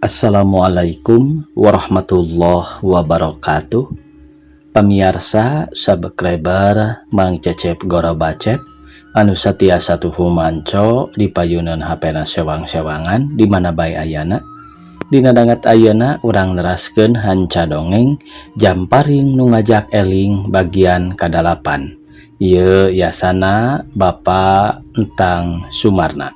Assalamualaikum warahmatullahi wabarakatuh. Pamiarsa, subscriber Mang Cecep Gorobacep anu satia satuhu manco di payunan HP na sewang-sewangan di mana bae ayana. Dina danget ayeuna urang neraskeun hanca dongeng Jamparing Nu Ngajak Eling bagian kadalapan. Ieu yasana Bapak Entang Sumarna.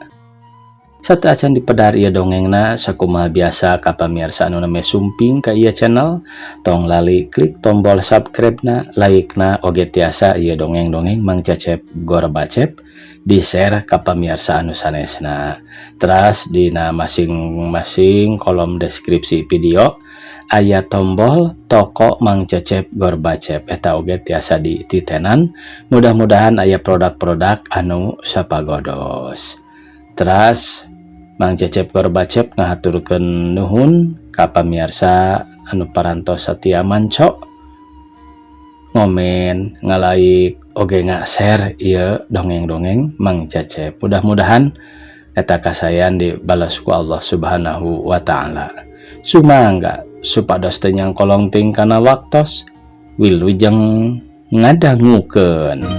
Sateuacan dipedar ieu dongengna, sakumaha biasa ka pamirsa anu nembe sumping ka ieu channel, tong lali klik tombol subscribe na, like na, oge tiasa ieu dongeng-dongeng Mang Cecep Gorbacep di share ka pamirsa anu sanesna. Teras dina masing-masing kolom deskripsi video aya tombol toko Mang Cecep Gorbacep, eta oge tiasa dititenan. Mudah-mudahan aya produk-produk anu sapagodos. Teras Mang Cecep Gorbacep ngahaturkeun nuhun ka pamirsa anu parantos satia manco, ngomen, ngalike, oge nga-share ieu dongeng-dongeng Mang Cecep. Mudah-mudahan eta kasayan dibalas ku Allah Subhanahu wa taala. Sumangga supados teu nyangkolong ting kana waktos, wilujeng ngadangukeun.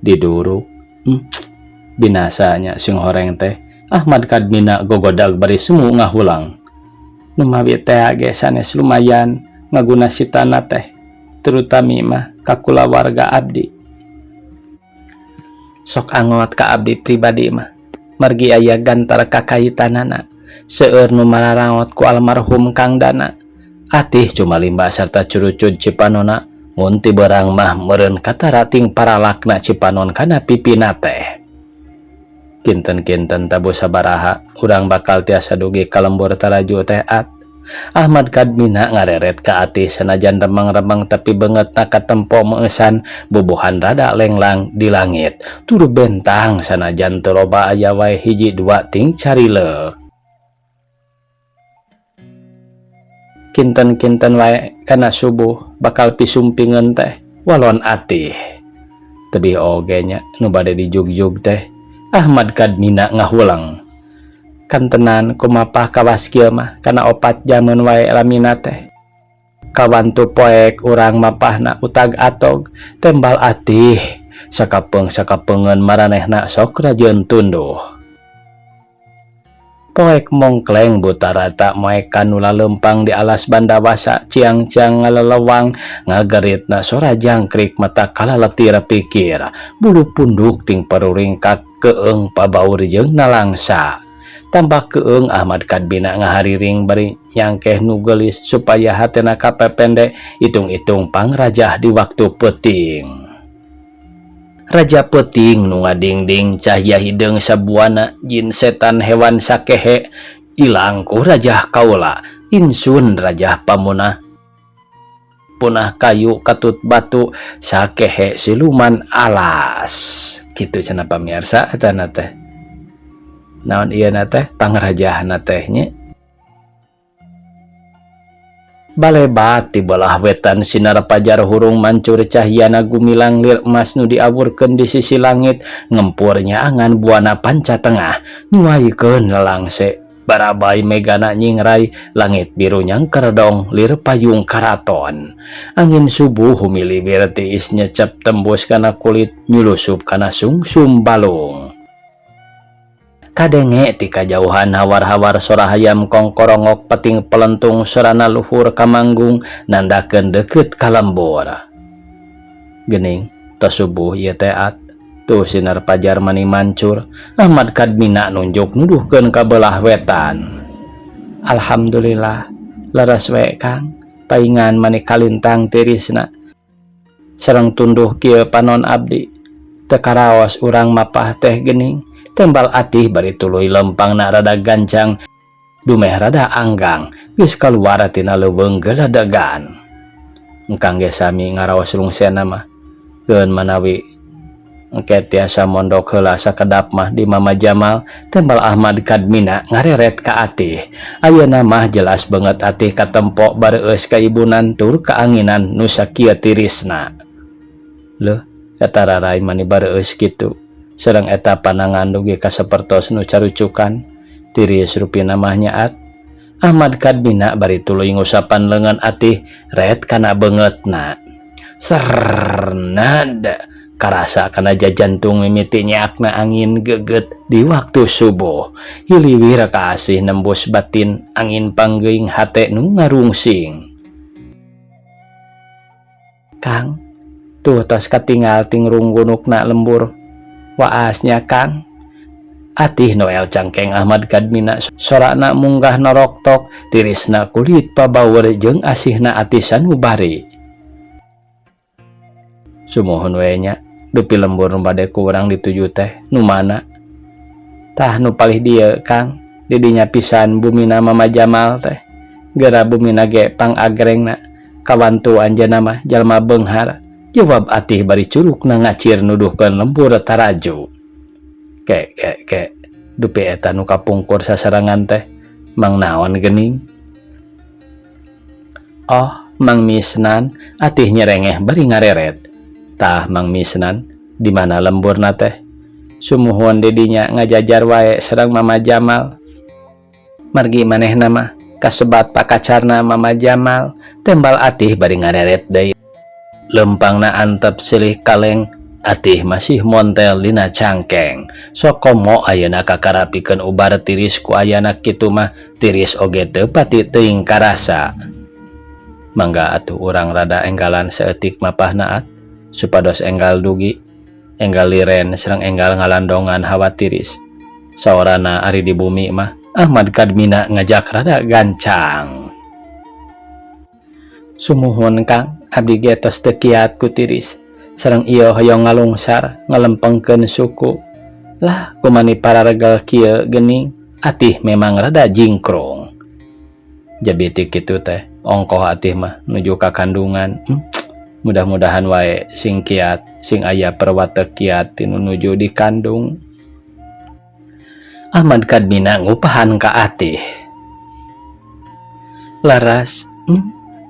Diduruk, binasanya sing horeng teh. Ahmad Kadmina gogodag bari semu ngahulang. Numawi teh ge sanes lumayan ngaguna sitana teh, terutami mah ka kulawarga abdi. Sok angot ka abdi pribadi mah, margi aya gantar kakaitanana. Seueur nu mararangot ku almarhum Kang Dana. Atih cuma limba serta curucud cipanona. Mun ti berang mah meureun katarating paralakna cipanon kana pipina teh. Kinten-kinten tabu sabaraha urang bakal tiasa dugi ka lembur taraju teh at. Ahmad Kadmina ngareret ka ati sanajan remang-remang tapi beungeutna katempo meueusan bubuhan rada lenglang di langit. Turu bentang sanajan teu loba aya wae hiji dua ting carileuk. Kinten-kinten wae kana subuh bakal pisumpingeun teh walon atih. Tebih oge nya nu bade dijugjug teh. Ahmad Kadmina ngahulang. Kantenan kumapah kawas kieu mah kana 4 jameun wae lamina teh. Kawantu poek urang mapahna utag atog tembal atih. Sakapeung-sakapeungeun maranehna sok rajeun tunduh. Poek mongkleng butara tak moek kanu lalempang di alas bandawasa ciang-ciang ngalelewang ngageritna sora jangkrik mata kalaletir pikir bulu punduk ting paruringkak keeng pabaur jeung nalangsa. Tambah keeng Ahmad Kadmina ngahariring bari nyangkeh nu geulis supaya hatena kapepende hitung-hitung pangrajah di waktu peuting. Raja peuting nu ngadingding cahya hideung sabuana jin setan hewan sakehe ilang ku rajah kaula insun rajah pamunah punah kayu katut batu sakehe siluman alas. Kitu cenah pamirsa eta na teh. Naon ieu na teh pangrajahna teh nya. Balebat ti belah wetan sinar pajar hurung mancur cahyana gumilang lir emas nu diawurkeun di sisi langit ngempur nyaangan buana panca tengah nyuaikeun lalangse barabai megana nyingrai langit biru nyangkerdong lir payung karaton. Angin subuh humiliwir tiis nyecep tembus kana kulit nyulusup kana sungsum balung. Kadenge ti kajauhan hawar-hawar sora hayam kongkorongok peting pelentung sorana luhur kamanggung nandakeun deukeut ka lembur. Geuning tos subuh ieu teh at. Tuh sinar pajar mani mancur. Ahmad Kadmina nunjuk nuduhkeun ka belah wetan. Alhamdulillah leres we Kang, paingan mani kalintang tirisna. Sareng tunduh kieu panon abdi. Teu karaos urang mapah teh geuning. Tembal Atih bari tuluy lempangna rada gancang dumeh rada anggang geus kaluar tina leuweung geledegan. Engkang ge sami ngaraos rungsena mah. Keun manawi engke tiasa mondok heula sakedap mah di Mama Jamal, tembal Ahmad Kadmina ngareret ka Atih. Ayeuna mah jelas banget Atih katempo bareueus kaibunan tur kaanginan nu sakieu tirisna. Leuh, eta rarai mani bareueus kitu. Sareng eta panangan dugi ka sapertos nu carucukan. Tiris rupina mah nyaat. Ahmad Kadmina bari tuluy ngusapan leungeun Atih ret kana beungeutna. Sernad karasa kana jajantung mimiti nyaakna angin geget di waktu subuh. Hiliwir kaasih nembus batin angin panggeuing hate nu ngarungsing. Kang, tuh tos katinggal tingrung gunukna lembur. Waasnya Kang. Atih Noel cangkeng Ahmad Kadmina sorana munggah noroktok tirisna kulit pabaur jeung asihna Atih sanubari. Sumuhun we nya dupi lembur nu bade ku urang dituju teh nu mana? Tah nu palih dieu Kang, didinya pisan bumina Mama Jamal teh. Geura bumina ge pangagrengna kawantu anjeunna mah jalma beunghar. Jawab Atih bari curugna ngacir nuduhkeun lembur taraju. Ke ke ke dupi eta nu kapungkur sasarengan teh mang naon geuning? Oh, Mang Misnan, Atih nyerengeh bari ngareret. Tah Mang Misnan, di mana lemburna teh? Sumuhun didinya ngajajar wae sareng Mama Jamal. Margi manehna mah kasebat pakacarna Mama Jamal, tembal Atih bari ngareret deui. Lempangna antep silih kaleng, Atih masih montel dina cangkeng. Sokomo ayeuna kakarapikeun ubar tiris ku ayana kitu mah tiris oge teu pati teuing karasa. Mangga atuh urang rada enggalan saeutik mapahna at supados enggal dugi, enggal liren sareng enggal ngalandongan hawa tiris. Saorana ari di bumi mah Ahmad Kadmina ngajak rada gancang. Sumuhun Kang, abdi ge tos teu kiat ku tiris. Sareng ieu hoyong ngalungsar ngalempengkeun suku. Lah kumani pararegel kieu geuning, Atih memang rada jingkrung. Jabi ti kitu teh ongkoh Atih mah nuju ka kandungan. Mudah-mudahan wae sing kiat, sing aya perwatek kiat tinu nuju dikandung. Ahmad Kadmina ngupahan ka Atih. Laras,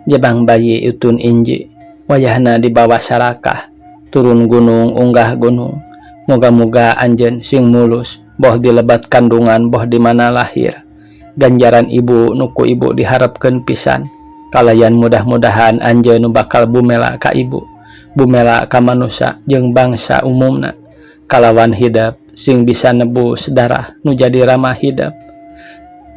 jabang bayi utun inji, wayahna dibawa sarakah, turun gunung unggah gunung. Moga-moga anjeun sing mulus, boh di lebat kandungan boh di mana lahir. Ganjaran ibu nuku ibu diharapkeun pisan. Kalayan mudah-mudahan anjeun nu bakal bumela ka ibu, bumela ka manusa jeung bangsa umumna. Kalawan hidep sing bisa nebus darah nu jadi ramah hidep.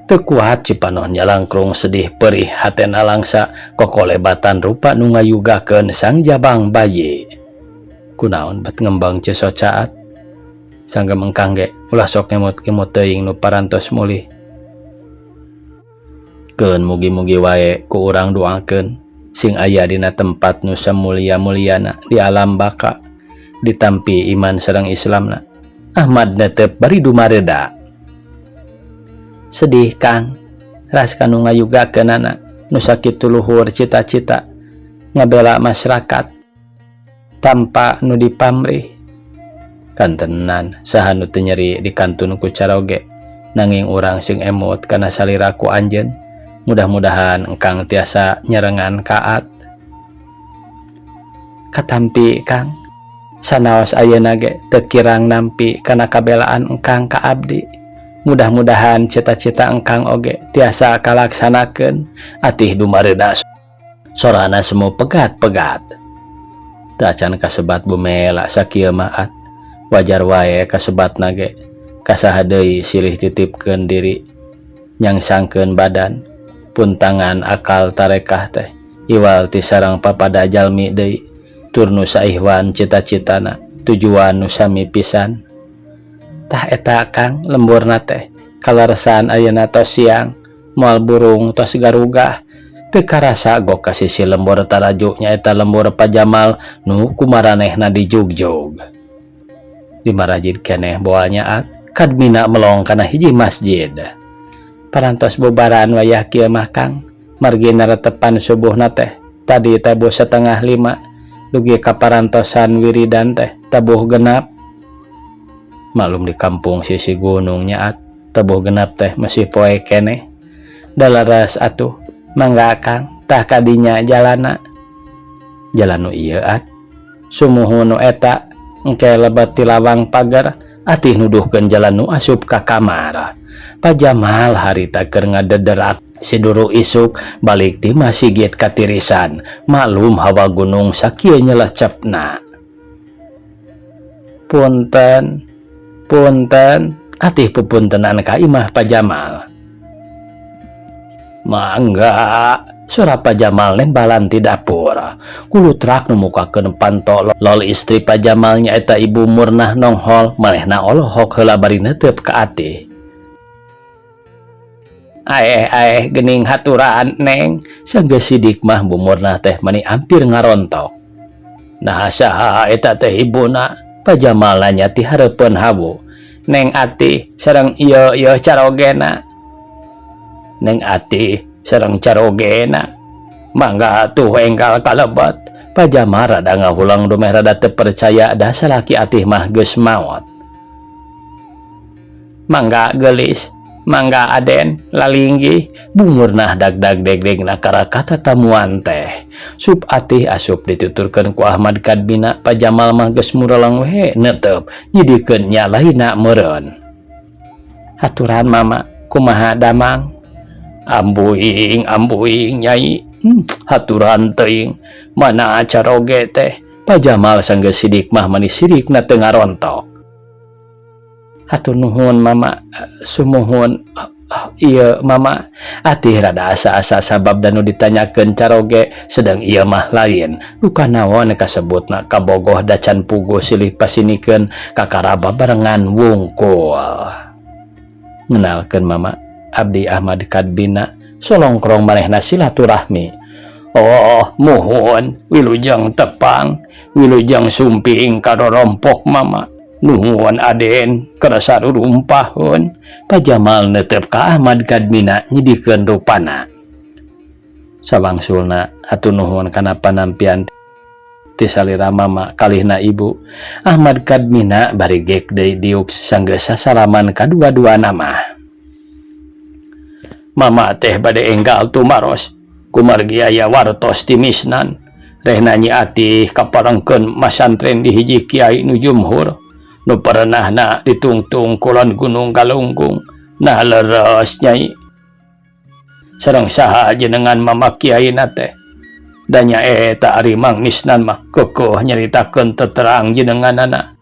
Teu kuat Cipanon nyalangkrung sedih perih hatena langsa kokolebatan rupa nu ngayugakeun sang jabang bayi. Kunaon bet ngembang cesocaat? Sangga mengkang ge ulah sok ngemut-ngemut teuing nu parantos mulih. Keun mugi-mugi wae ku urang doakeun sing aya dina tempat nu samulia-muliana di alam baka ditampi iman sareng Islamna. Ahmad netep bari dumareda. Sedih Kang, ras kanu ngayugakeunana nu sakitu luhur cita-cita ngabela masyarakat tanpa nu dipamrih. Kantenan saha nu teu nyeri dikantun ku caroge nanging urang sing emut kana salira ku anjeun. Mudah-mudahan engkang tiasa nyarengan kaat. Katampi Kang, sanaos ayeuna ge teu kirang nampi kana kabelaan engkang ka abdi. Mudah-mudahan cita-cita engkang oge tiasa kalaksanakeun. Atih dumareuda sorana semu pegat-pegat. Teu acan kasebat bumela sakieu mah at. Wajar wae kasebatna ge. Kasaha deui silih titipkeun diri nyangsangkeun badan puntangan akal tarekah teh iwal ti sarang papada jalmi deui tur nu saihwan cita-citana tujuan nu sami pisan. Tah eta Kang lemburna teh kaleresan ayeuna tos siang moal burung tos garugah teu karasa gok ka sisi lembur taraju nyaeta lembur Pajamal nu kumaranehna dijugjug. Di marajid keneh boal nyaat, Kadmina melong kana hiji masjid. Parantos bubaran wayah kieu mah Kang, margi naretepan subuhna teh tadi tabuh satengah lima, dugi ka parantosan wiridan teh tabuh genap. Maklum di kampung sisi gunung nyaat, tabuh genap teh masih poe keneh. Da leres atuh, mangga Kang, tah ka dinya jalanna. Jalan nu ieu at. Sumuhun nu eta, engke lebet ti lawang pagar, atih nuduhkeun jalan nu asup ka kamar. Pa Jamal harita keur ngadederak siduru isuk balik ti masigit katirisan, maklum hawa gunung sakieu nyelecepna. Punten, punten, atih pupuntenan ka imah Pa Jamal. Mangga, sora Pa Jamal nembalan ti dapur. Kulutrak nu mukakeun panto lol istri Pa Jamal nyaeta Ibu Murnah nonghol, manehna olohok heula bari neuteup ka atih. Aeh aeh geuning haturan neng, sanggeus sidik mah Bu Murnah teh mani ampir ngarontok. Naha saha eta teh ibuna? Pa Jamal nanya ti hareupeun hawu. Neng Atih sareng ieu ieu carogena. Neng Atih sareng carogena. Mangga atuh enggal kalebet. Pa Jamal rada ngahulang dumeh rada teu percaya da salaki Atih mah geus maot. Mangga geulis, mangga aden, lalinggih, bungurna dag-dag deg-degna kara katatamuan teh. Sup Atih asup dituturkeun ku Ahmad Kadmina, Pa Jamal mah geus mureleng we neuteup, nyidikeun nya lainna meureun. Haturan mama, kumaha damang? Ambuing, ambuing nyai, haturan teuing, mana caroge teh? Pa Jamal sanggeus sidik mah mani sirikna teu ngarontok. Hatur nuhun mama, sumuhun ieu mama. Atih rada asa-asa sabab da nu ditanyakeun caroge, sedang ieu mah lain. Duka naon kasebutna kabogoh da can puguh silih pasinikeun kakara babarengan wungkul. Ngenalkeun mama, abdi Ahmad Kadbina, solongkrong manehna silaturahmi. Oh, muhun, wilujeng tepang, wilujeng sumping karorompok mama. Nuhun aden, kerasa rurumpahun. Pa Jamal neuteup ka Ahmad Kadmina nyidikeun rupana. Sawangsulna hatur nuhun kana panampian ti salira mama kalihna ibu. Ahmad Kadmina bari gek deui diuk sanggeus sasalaman kadua-duana mah. Mama teh bade enggal tumaros, kumargi aya wartos ti misnan. Rehna Nyi Atih kaparengkeun masantren di hiji kiai nu jumhur. Nu parenahna ditungtung kulon Gunung Galunggung. Nah leres nyai. Sareng saha jenengan mama kiaina teh? Da nya eta ari Mang Misnan mah kekeuh nyaritakeun teterang jenenganana.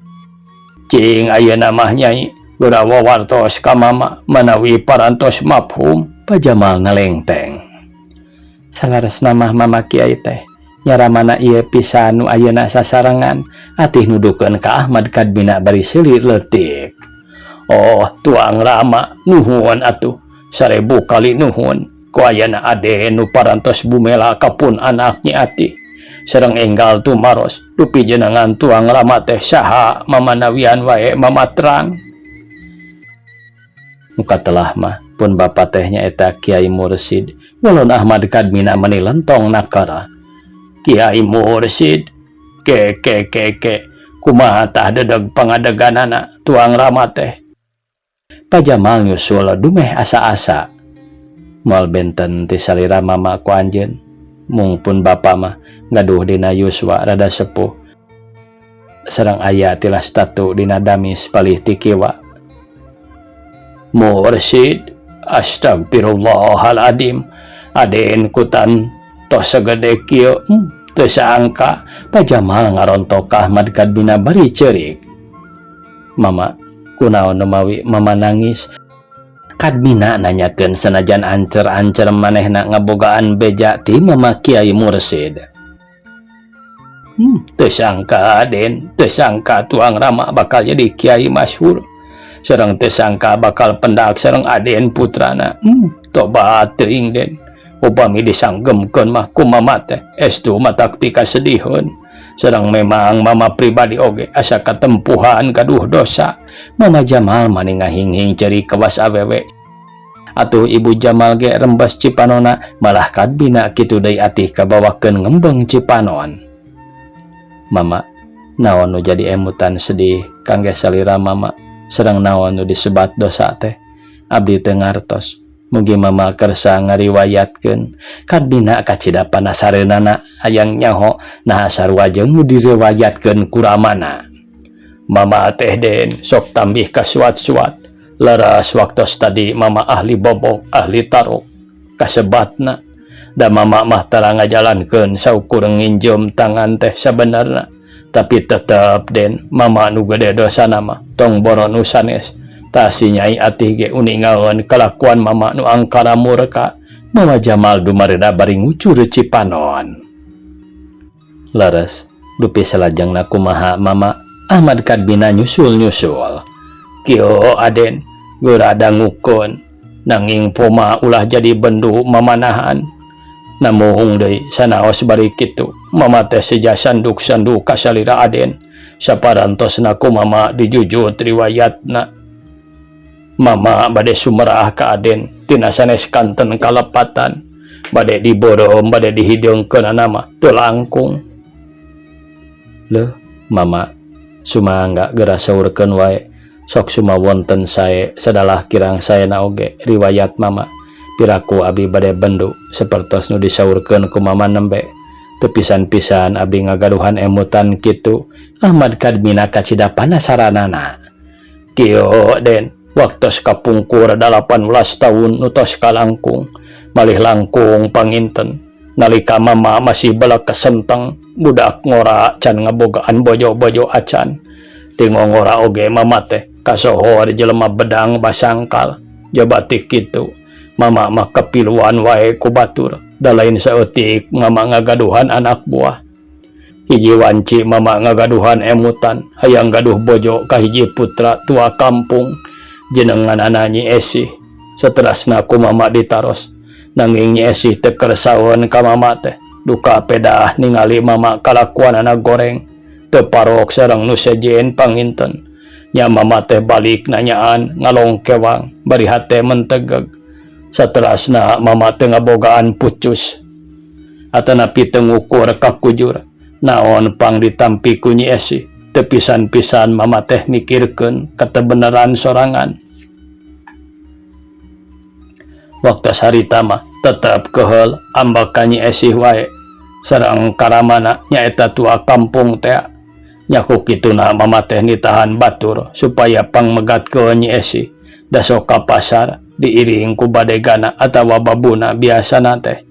Cing ayeuna mah nyai geura wawartos ka mama manawi parantos mafhum. Pa Jamal ngalengteng. Salaresna mah mama kiai teh nyaramana ieu pisan nu ayeuna sasarengan Atih nuduhkeun ka Ahmad Kadmina bari seuli leutik. Oh, tuang Rama, nuhun atuh, sarebu kali nuhun. Ku ayana aden nu parantos bumela ka pun anak Nyi Atih. Sareng enggal tumaros, dupi jenengan tuang Rama teh saha mamanawian wae mamatrang. Nu katelah mah pun bapa teh nyaeta Kiai Mursid. Walon Ahmad Kadmina meni lentong nakara. Kiai Mursid, ke ke ke ke, kumaha tah dedeg pangadeganana tuang Rama teh. Pa Jamal nyusul dumeh asa-asa. Moal benten ti salira mama ku anjeun. Mung pun bapa mah gaduh dina yuswa rada sepuh. Sareng aya tilas tatu dina damis palih ti kiwa. Mursid, astagfirullahaladzim, aden kutan tos segede kieu, teu saangka. Pa Jamal ngarontok ka Ahmad Kadmina bari ceurik. Mama, kunaon nu mawi mama nangis? Kadmina nanyakeun sanajan ancer-ancer manehna ngabogaan beja ti mama Kiai Mursid. Teu sangka aden, teu sangka tuang Rama bakal jadi kiai masyhur. Sareng teu sangka bakal pendak sareng aden putrana. Tobat teuing den. Upami disanggemkeun mah ku mama teh estu matak pikasediheun. Sareng memang mama pribadi oge asa katempuhan gaduh dosa. Mama Jamal mani ngahinghing ceurik kawas awewe. Atuh Ibu Jamal ge rembes cipanona malah kadbina kitu deui atih kabawakeun ngembeng cipanon. Mama, naon nu jadi emutan sedih kangge salira mama sareng naon nu disebat dosa teh? Abdi teu ngartos. Mugi mama kersa ngariwayatkeun. Kadbina kacida panasareunana hayang nyaho naha sarua jeung nu diriwayatkeun ku ramana. Mama teh Den sok tambih kasuat-suat. Leres waktos tadi mama ahli bobok, ahli tarok. Kasebatna da mama mah tara ngajalankeun saukur nginjem tangan teh sabenerna. Tapi tetep Den mama nu gede dosana mah tong boro nu sanes. Tah si Nyai Atih ge uningaeun kalakuan mama nu angkara murka. Mama Jamal dumareda bari ngucur cipanon. Leres, dupi salajengna kumaha mama? Ahmad Kadbina nyusul-nyusul. Kieu Aden, geura dangukeun. Nanging poma ulah jadi bendu mamanahan. Namuhung deui sanaos bari kitu. Mama teh seja sanduk-sanduk ka salira Aden. Saparantosna ku mama dijujut riwayatna. Mama bade sumerah ka Aden tina sanes kanten kalepatan. Bade dibeureum bade dihideungkeunana mah teu langkung. Leuh, mama sumangga geura saurkeun wae. Sok suma wonten sae sadalah kirang saena oge riwayat mama. Piraku abi bade bendu sapertos nu disaurkeun ku mama nembe. Teu pisan-pisan abi ngagaduhan emutan kitu. Ahmad Kadmina kacida panasaranana. Kieu Den, waktos kapungkur 18 tahun nu tos kalangkung, malih langkung panginten. Nalika mama masih belek kesenteng, budak ngora can ngabogaan bojo-bojo acan. Ti ngora oge mama teh kasohor jelema bedang basangkal. Jabati kitu, mama mah kepiluan wae ku batur. Da lain saeutik mama ngagaduhan anak buah. Hiji wanci mama ngagaduhan emutan, hayang gaduh bojo ka hiji putra tua kampung. Jenenganana Nyi Esih. Saterasna ku mama ditaros. Nanging Nyi Esih teu kersaeun ka mama teh. Duka pedah ningali mama kalakuanana goreng. Teu parok sareng nu sejen panginten. Nya mama teh balik nanyaan ngalongkewang bari hate mentegeg. Saterasna mama teh ngabogaan pucus. Atanapi teu ngukur kakujur. Naon pang ditampi ku Nyi Esih. Teu pisan-pisan mama teh mikirkeun katebeneran sorangan. Waktos harita mah tetep keheul ambek ka Nyi Esih wae. Sareng karamana nyaeta tua kampung tea. Nya ku kituna mama teh nitahan batur supaya pangmegatkeun Nyi Esih. Da sok ka pasar diiring ku badegana atawa babuna biasana teh.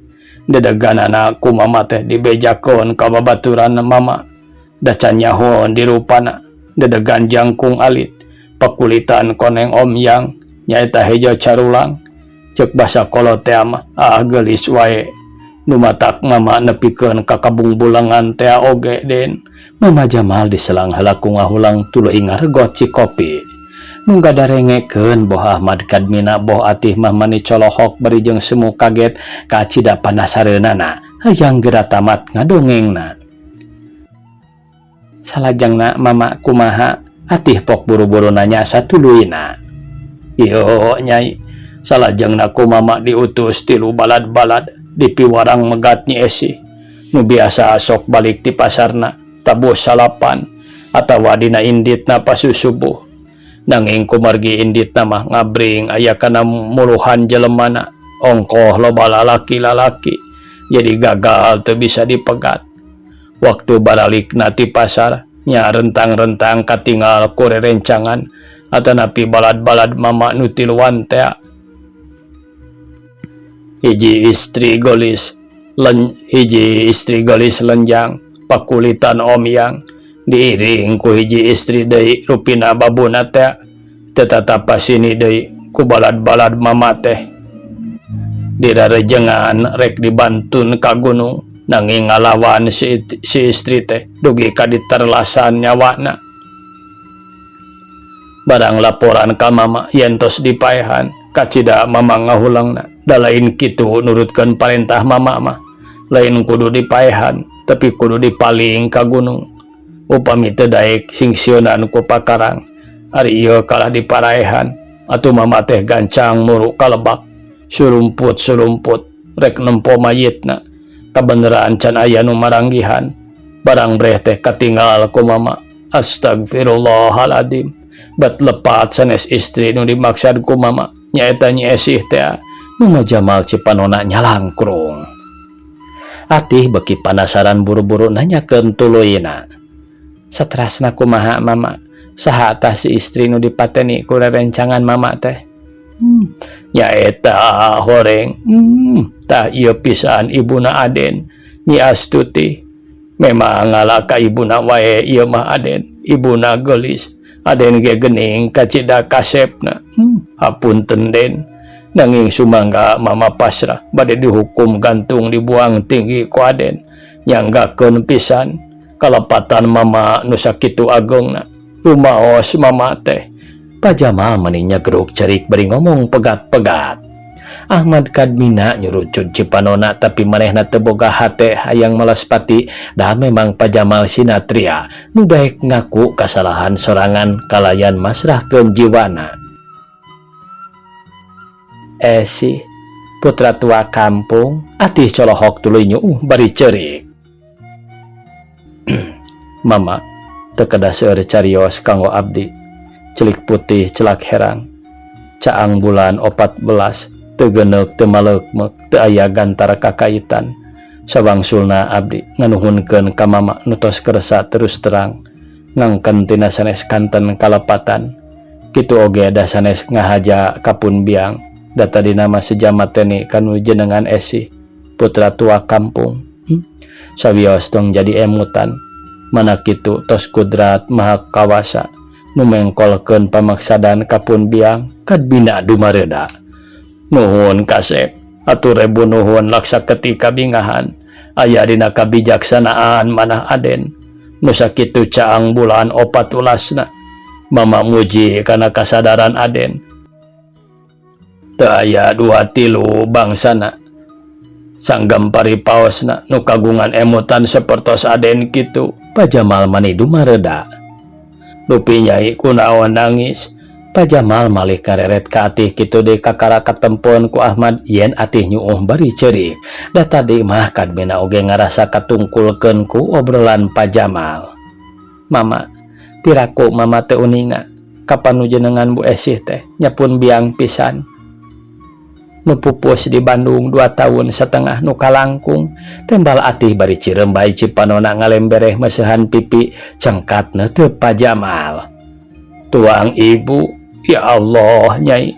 Dedeganana ku mama teh dibejakeun ka babaturan mama. Da can nyahoeun dirupana dedegan jangkung alit pakulitan koneng om yang nyaeta hejo carulang. Ceuk basa kolot tea mah ah geulis wae. Nu matak mama nepikeun ka kabungbulengan tea oge Den. Mama Jamal diselang heula ku ngahulang tuluy ngaregot cikopi. Nu ngadarengekeun boh Ahmad Kadmina boh Atih mah mani colohok bari jeung semu kaget kacida panasareunana hayang geura tamat ngadongengna. Salajengna mama kumaha? Atih pok buru-buru nanya satuluyna. Yo Nyai, salajengna ku mama diutus tilu balad-balad dipiwarang megat Nyi Esih. Nu biasa sok balik ti pasarna tabuh salapan atawa dina inditna pasusubuh. Nanging kumargi inditna mah ngabring aya kana muluhan jelemana ongkoh loba lalaki-lalaki jadi gagal teu bisa dipegat. Waktu baralikna ti pasar nya rentang-rentang katingal ku rerencangan atanapi balad-balad mama nu tiluan tea. Hiji istri gelis len, hiji istri gelis lenjang pakulitan om yang diiring ku hiji istri deui rupina babuna tea. Teu tatapasini deui ku balad-balad mama teh. Dirarejengan rek dibantun ka gunung nanging ngalawan si istri teh dugi ka diterlasan nyawana. Barang laporan ka mama yen tos dipaehan kacida mama ngahulengna. Da lain kitu nurutkeun parentah mama mah lain kudu dipaehan. Tapi kudu dipaling ka gunung. Upami teu daek singsieunan ku pakarang. Ari ieu kalah diparaehan atuh mama teh gancang muru ka lebak. Surumput-surumput rek nempo mayitna. Kabeneran can aya nu maranggihan. Barang breh teh katinggal ku mama. Astagfirullahaladzim. Bet lepat sanes istri nu dimaksad ku mama nyaeta Nyi Esih teh. Nu ngajamal cipanona nyalangkrung. Atih beki panasaran buru-buru nanyakeun tuluyna. Saterasna kumaha mama? Saha tah si istri nu dipateni ku rerencangan mama teh? Nyaeta horeng. Tah ieu pisan ibuna Aden, Nyi Astuti. Memang ngala ka ibuna wae ieu mah Aden. Ibuna geulis. Aden ge geuning kacida kasepna. Hapunten Den. Nanging sumangga mama pasrah bade dihukum gantung dibuang tinggi ku Aden. Nyanggakeun pisan kalepatan mama nu sakitu agengna. Rumaos mama teh. Pajamal mani nyagruk cerik bari ngomong pegat-pegat. Ahmad Kadmina nyurucut cipanona tapi manehna teu boga hate hayang malaspati da memang Pajamal sinatria nu daek ngaku kasalahan sorangan kalayan masrahkeun jiwana. Esih, putra tua kampung, atih colohok tuluy nyuuh bari ceurik. Mama, teu kedah seueur carios kanggo abdi. Celik putih celak herang. Caang bulan 14, teu geuneuk teu maleukmeuk, teu aya gantar kakaitan. Sawangsulna abdi nganuhunkeun ka mama nu tos kersa terus terang ngangken tina sanes kanten kalepatan. Kitu oge da sanes ngahaja ka pun biang. Da tadina mah seja mateni kanu jenengan Esih, putra tua kampung. Sawios tong jadi emutan. Mana kitu tos kudrat maha kawasa nu mengkolkeun pamaksadan ka pun biang kadbina dumareda. Nuhun kasep, atur rebu nuhun laksa ketika bingahan. Aya dina kabijaksanaan manah Aden. Nu sakitu caang bulan opat ulasna. Mama muji kana kasadaran Aden. Teu aya dua tilu bangsana. Sanggem paripaosna nu kagungan emutan sapertos Aden kitu. Pajamal mani dumareda. Dupi nyai kunaon nangis. Pajamal malih kareret ka Atih kitu deui kakara katempon ku Ahmad yen Atih nyuuh bari ceurik. Da tadi mah kadmina oge ngarasa katungkulkeun ku obrolan Pajamal. Mama, piraku mama teu uninga kapan nu jenengan Bu Esih teh nyapun biang pisan. Nu pupus di Bandung 2 tahun setengah nu kalangkung. Tembal Atih bari cirembay cipanona ngalembereh meuseuhan pipi cengkat neuteup Pajamal. Tuang ibu, ya Allah nyai.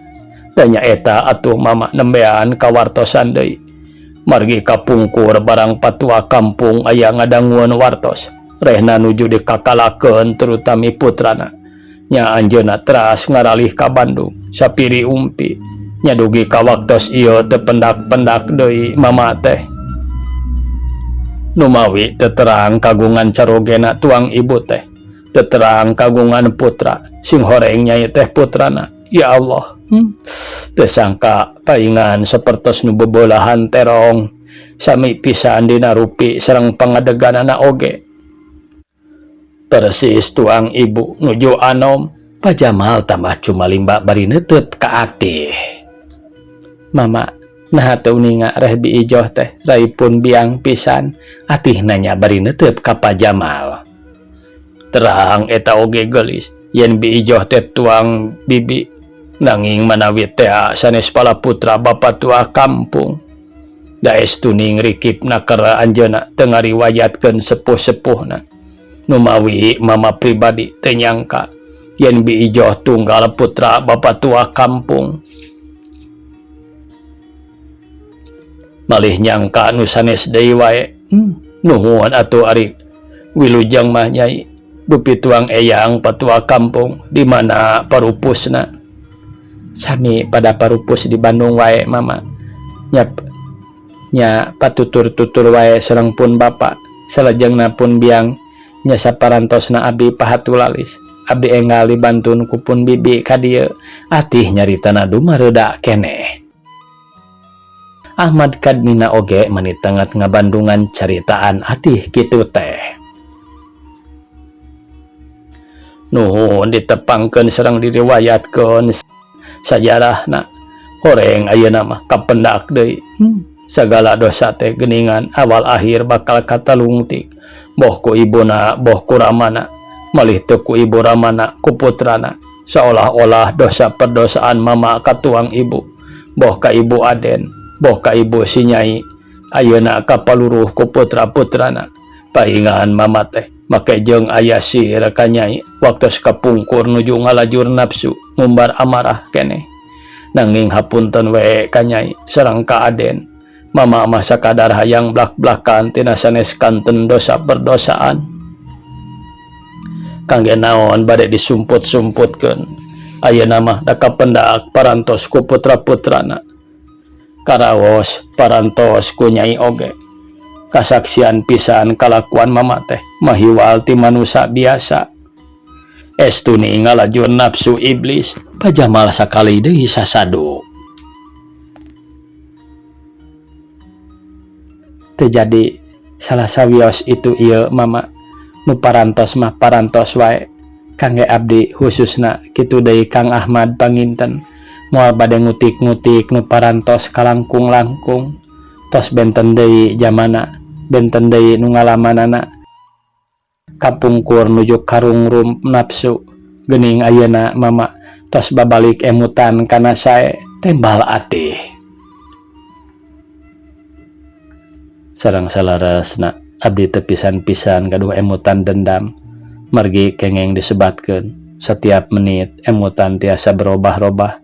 Da nyaeta atuh mama nembean kawartosan deui. Margi kapungkur barang patua kampung aya ngadangueun wartos. Rehna nuju dikakalakeun terutami putrana. Nya anjeunna teras ngaralih ka Bandung sapiri umpi. Nya dugi ka waktos ieu teu pendak-pendak deui mama teh. Numawi teu terang kagungan carogena tuang ibu teh. Teu terang kagungan putra sing horeng nyai teh putrana. Ya Allah. Teu sangka paingan sapertos nu bebolahan terong. Sami pisan dina rupi sareng pangadeganana oge. Persis tuang ibu nuju anom. Pajamal tambah cumalimba bari neuteut ka Atih. Mama, naha teu uninga reh biijoh teh raipun biang pisan. Atih nanya bari neuteut ka Pajamal. Terang eta oge geulis yen biijoh teh tuang bibi. Nanging manawi teh sanes pala putra bapa tua kampung. Da estuning rikipna keur anjeunna teu ngariwayatkeun sepuh-sepuhna. Numawi mama pribadi teu nyangka yen biijoh tunggal putra bapa tua kampung. Malih nyangka nu sanes deui wae. Nuhun atuh ari wilujeng mah nyai. Dupi tuang eyang patua kampung di mana parupusna. Sami pada parupus di Bandung wae mama. Nya patutur-tutur wae sareng pun bapa. Salajengna pun biang nya saparantosna abdi pahatulalis. Abdi enggal dibantun ku pun bibi ka dieu. Atih nyaritana dumareuda keneh. Ahmad Kadmina oge mani tenget ngabandungan caritaan atih kitu teh. Nuhun ditepangkeun sareng diriwayatkeun sajarahna horeng ayeuna mah kapendak deui. Sagala dosa teh geuningan awal akhir bakal katalungtik boh ku ibuna boh ku ramana malih teu ku ibu ramana ku putrana seolah-olah dosa perdosaan mama katuang ibu boh ka ibu Aden boh ka ibu si Nyai ayeuna kapaluruh ku putra-putrana paingan mama teh make jeung aya sir ka Nyai waktos kapungkur nuju ngalajur nafsu ngumbar amarah keneh nanging hapunten we ka Nyai sareng ka Aden mama mah sakadar hayang blak-blakan tina sanes kanten dosa perdosaan kangge naon bade disumput-sumputkeun ayeuna mah da kapendak parantos ku putra-putrana karaos parantos ku Nyai oge kasaksian pisan kalakuan mama teh mahiwal ti manusa biasa estuni ngalajur nafsu iblis pajamal sakali deui sasadu terjadi salah sawios itu ieu mama nu parantos mah parantos wae kangge abdi khususna kitu deui Kang Ahmad panginten moal bade ngutik-ngutik nu parantos kalangkung-langkung tos benten deui jamana benten deui nu ngalamanana kapungkur nuju karungrum nafsu geuning ayeuna mama tos babalik emutan kana sae tembal atih sareng salaresna abdi teu pisan-pisan gaduh emutan dendam margi kengeng disebatkeun setiap menit emutan tiasa berobah-robah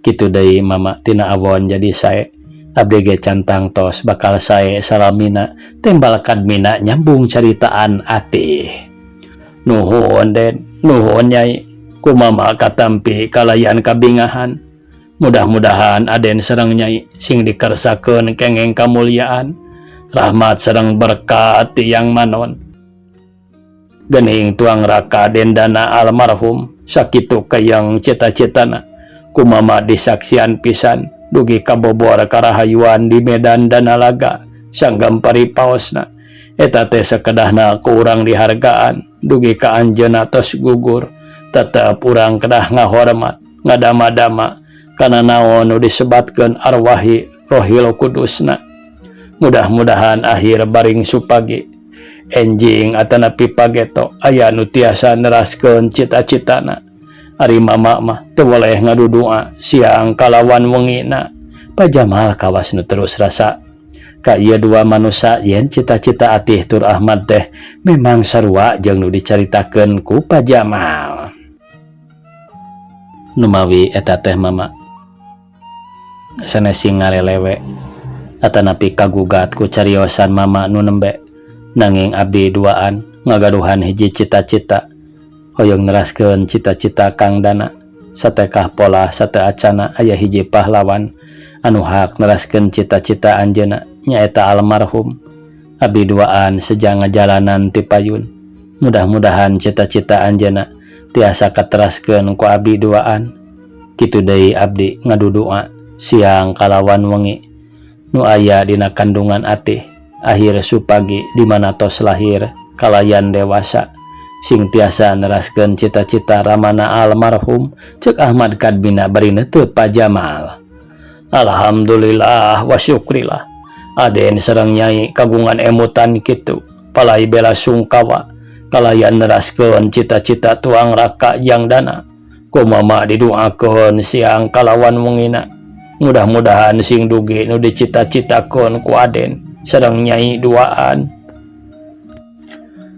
kitu deui mama tina awon jadi sae abdi ge can tangtos bakal sae salamina tembal kadmina nyambung caritaan atih nuhun Den nuhun Nyai ku mama katampi kalayan kabingahan mudah-mudahan Aden sareng Nyai sing dikersakeun kengeng kamulyaan rahmat sareng berkat ti Yang Manon gening tuang raka dendana almarhum sakitu kayang cita-citana ku mama disaksian pisan dugi kabobor karahayuan di medan danalaga sanggam paripaosna eta teh sakedahna ku urang dihargaan dugi ka anjeunna tos gugur tetep urang kedah ngahormat ngadama-dama kana naon nu disebatkeun arwahi Rohil Kudusna mudah-mudahan akhir baring supagi enjing atanapi pageto aya nu tiasa neraskeun cita-citana ari mama mah teu boleh ngadudua siang kalawan wengina pajamal kawas nu terus rasa ka ieu dua manusa yen cita-cita atih tur Ahmad teh memang sarua jeung nu dicaritakeun ku Pajamal numawi eta teh mama sanes sing ngalelewe atanapi kagugat ku cariosan mama nu nembe nanging abdi duaan ngagaduhan hiji cita-cita hoyong neraskeun cita-cita Kang Dana satekah pola sate acana aya hiji pahlawan anu hak neraskeun cita-cita anjeunna nyaeta almarhum abdi duaan sejak ngajalanan ti payun mudah-mudahan cita-cita anjeunna tiasa kateraskeun ku abdi duaan kitu deui abdi ngadudua siang kalawan wengi nu aya dina kandungan atih akhir supagi di mana tos lahir kalayan dewasa sing tiasa neraskeun cita-cita ramana almarhum cek Ahmad Kadmina bari neuteub Pajamal alhamdulillah wa syukrillah Aden sareng Nyai kagungan emutan kitu palai bela sungkawa kalayan neraskeun cita-cita tuang raka jang dana ku mama diduakeun siang kalawan wengina mudah-mudahan sing dugi nu dicita-citakeun ku Aden sareng Nyai duaan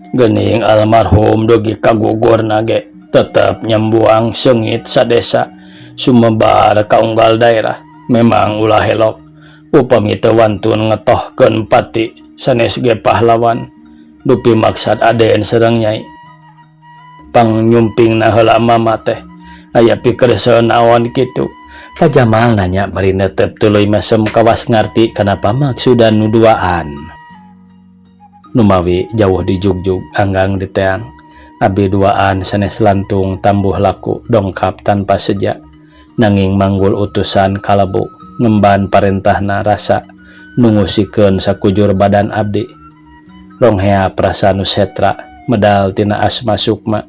gening almarhum dugi kagugurna ge tetep nyembuang seungit sadesa sumebar ka unggal daerah memang ulah helok upami teu wantun ngetohkeun pati sanes ge pahlawan dupi maksad Aden sareng Nyai pangnyumpingna heula mama teh aya pikerseueun naon kitu Pajamal nanya bari netep tuluy mesem kawas ngarti kenapa maksudan nu duaan numawi jauh dijugjug anggang diteang abdi duaan sanes lantung tambuh laku dongkap tanpa seja nanging manggul utusan kalebu ngemban parentahna rasa Nu ngusikeun sakujur badan abdi. Ronghea rasa nu setra medal tina asma sukma.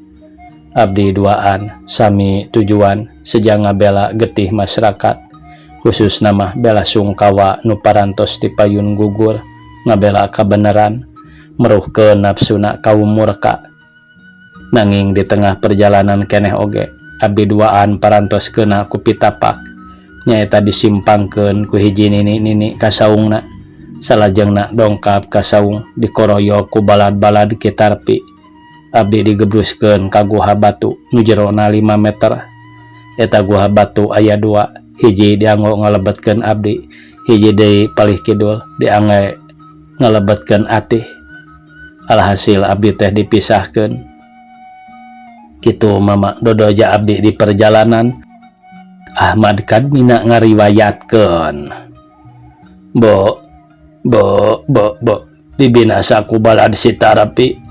Abdi duaan sami tujuan seja ngabela getih masyarakat khususna mah bela sungkawa nu parantos tipayun gugur ngabela kabeneran meruhkeun nafsuna kaum murka. Nanging di tengah perjalanan keneh oge abdi duaan parantos kena ku pitapak nyaeta disimpangkeun ku hiji nini-nini ka saungna salajengna dongkap ka saung dikoroyok ku balad-balad Ki Tarpi. Abdi digebruskeun ka guha batu nu jerona 5 meter. Eta guha batu aya dua, hiji dianggo ngalebetkeun abdi, hiji deui palih kidul dianggo ngalebetkeun Atih. Alhasil abdi teh dipisahkeun. Kitu mama dodoja abdi di perjalanan. Ahmad Kadmina ngariwayatkeun. Bo bo bo bo dibinasa ku balad si Tarpi.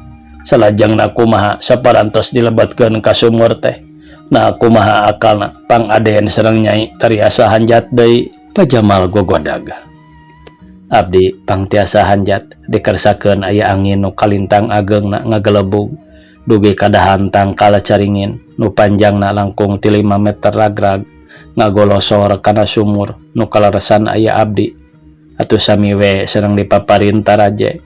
Salajengna kumaha saparantos dilebetkeun ka sumur teh. Nah kumaha akalna pang aden sareng nyai tariasa hanjat deui pajamal gogodag. Abdi pangtiasa hanjat dikersakeun aya angin nu kalintang ageungna ngagelebug dugi ka dahan tangkal caringin nu panjangna langkung ti 5 meter ragrag ngagolosor kana sumur nu kaleresan aya abdi. Atuh sami we sareng dipaparin taraje.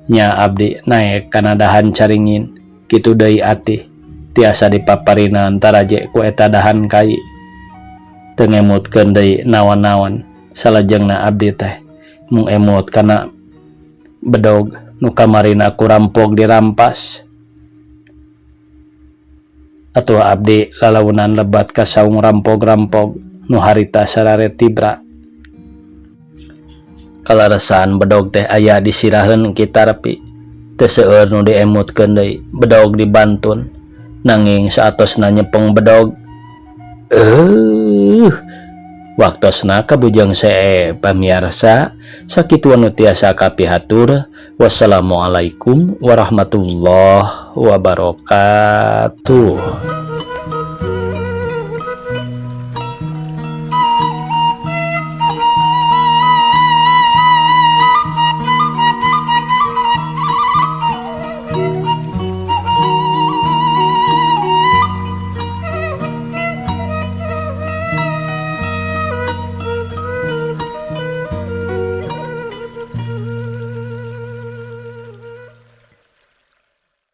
Nya abdi naek kana dahan caringin kitu deui Atih tiasa dipaparinan taraje ku eta dahan kai. Teu ngemutkeun deui naon-naon salajengna abdi teh mung emut kana bedog nu kamarina ku rampog dirampas. Atuh abdi lalaunan lebat ka saung rampog-rampog nu harita sarare tibra. Kaleresan bedog teh aya disiraheun Ki Tarpi. Teu seueur nu diemutkeun deui bedog dibantun nanging saatosna nyepeng bedog. Waktosna kabujeng see pamiarsa sakitu anu tiasa kapihatur. Wassalamualaikum warahmatullahi wabarakatuh.